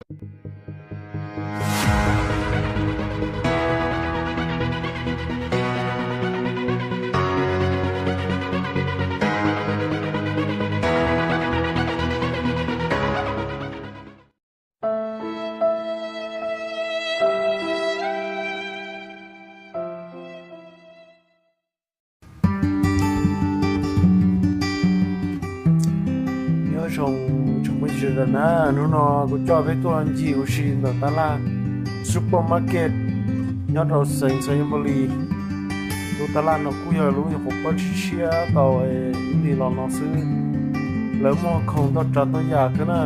Nyob zoo tsoom phooj ywg sawv daws na, hnub no kuv coj peb tuaj ncig ua si ntawm tab laj supermarket nyob rau xeev Xayaburi. Lub tab laj no kuj yog lub nyuam qhuav pawb tshiab tshiab tau ib hlis los no xwb. Lawv muag khoom ntau tsav ntau yam kawg na.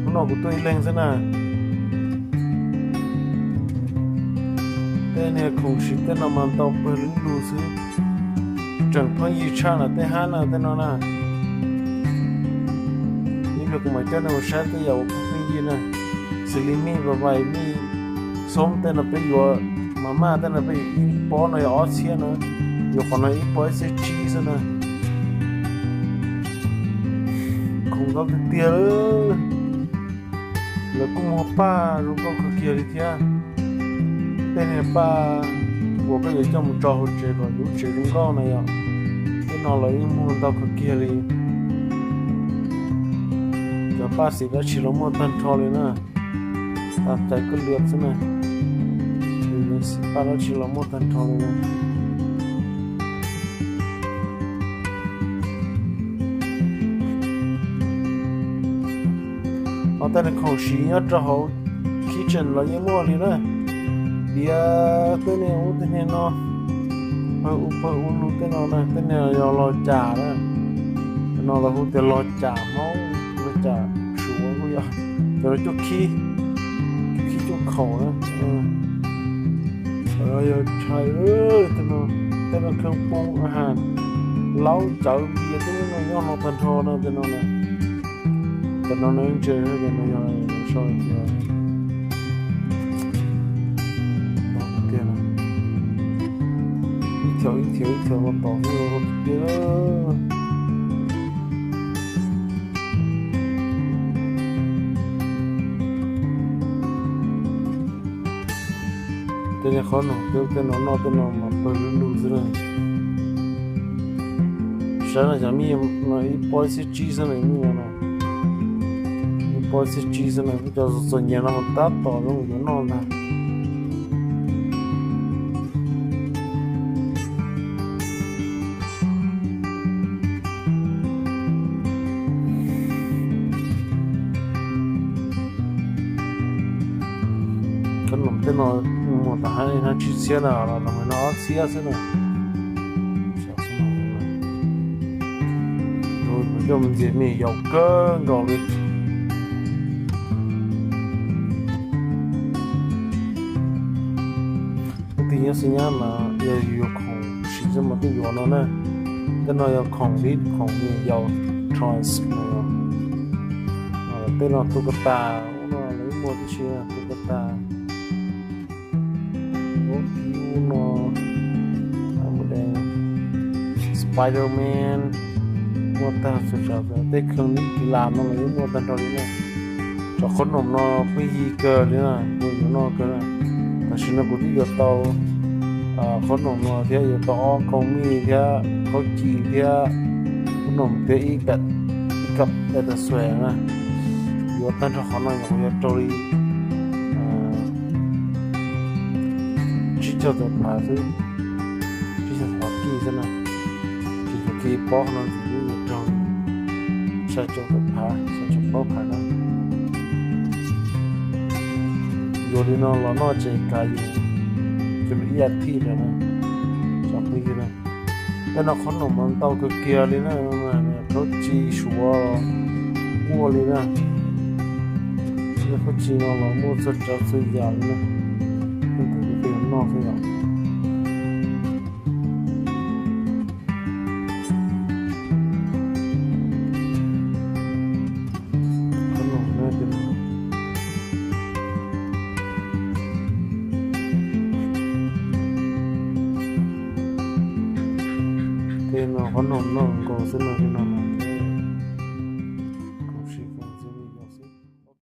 Hnub no kuv tuaj ib leeg xwb na. Tej niag khoom siv tej no mas ntau pawg lug xwb. Tseem pheej yig tshaj ntawm tej hab na tej no na. Ib pliag kuv mam coj nej mus saib tej yam uas pheej pheej yig na. Xws li mij vais vais, mij xoob tej no peb yuav, mas maj tej no peb yuav ib pob no yog ob txhiab na, yuav qhov no ib pob ib txhiab tsib xwb na. Khoom ntau tiag tiag lawm. Lawv kuj muag paj zoo nkauj kawg kiag li thiab. Tej niag paj uas koj yuav coj mus tso hauv tsev kom lub tsev zoo nkauj na yom. Tej no lawv yeej muag ntau kawg kiag li. Cov paj xim dab tsi los muaj tag nrho li na. Tam cai koj liam xwb na. Xim paj dab tsi los muaj tag nrho li. Ho tej niag khoom siv nyob rau hauv kitchen los yeej muaj li na. Diav tej niag ub tej niag no, pawg ub pawg ub lug tej no na, tej niag yog los cam na. Cov no lawv hu tias los cam Hmoob, los cam Suav kuj yog. Cov no cuaj khib, cuaj khib cuaj khaum na. Cov no yog tshais, tej no kheej poob a has, laub cawv npias tej no nyob no tag nrho no tej no na. Cov no na ntse, cov no yog sau tias tiag, ib txhia ib txhia ib txhia los tom tiag. Tej niag qhob noom tej no noj tej no mas pawg lug lug xwb na. Saib no cov mij no ib pob ib txhiab tsib xwb na, mij no no ib pob ib txhiab tsib xwb na, kuj cov txom nyem no mas tab tom zoo yuav noj ntag. Khab noom tej no muag tau hab tsib txhiab na, los no ob txhiab xwb na. Coj mus ntxias me yaus kawg nkaus li. Kwv tij nyob xwb nyab mas yog yus yuav khoom siv xwb mas tuaj yuav no na. Tej no yog khoom li khoom me yaus toys no. Tej no tus ko tas, ub no lawv muag tib si tus ko tas. Ub no Spider-Man, muaj tag txhua tsav, tej kheej nib kis las no los yeej muaj tag nrho li na. Cov qhob noom no pheej yig kawg li na, kuv yuav noj kawg na. Tam sim no kuv twb yuav tau qhob noom no thiab, yuav tau ob kau mij thiab, khaub ci thiab, qhob noom thiab ib, ib kab peb tag xuas na. Yuav tag nrho qhov no nyuam qhuav yuav raug li tsib caug tawm phav xwb, tsib caug tawm phav kij xwb na. Ces thaum kij pob qhov no ntxiv twb yuav raug xya caum tawm phav, xya caum plaub phav na. Yuav li no los noj ces kav yus, ces ib yam thij lawm na, cov phooj ywg na. Tej no qhob noom mas ntau kawg kiag li na, khaub ci suav ua li na. Khaub ci no los muaj txhua tsav txhua yam li na. Tej tus twg noj xwb yom. Tej no qhob noom noj nkaus xwb no, tej no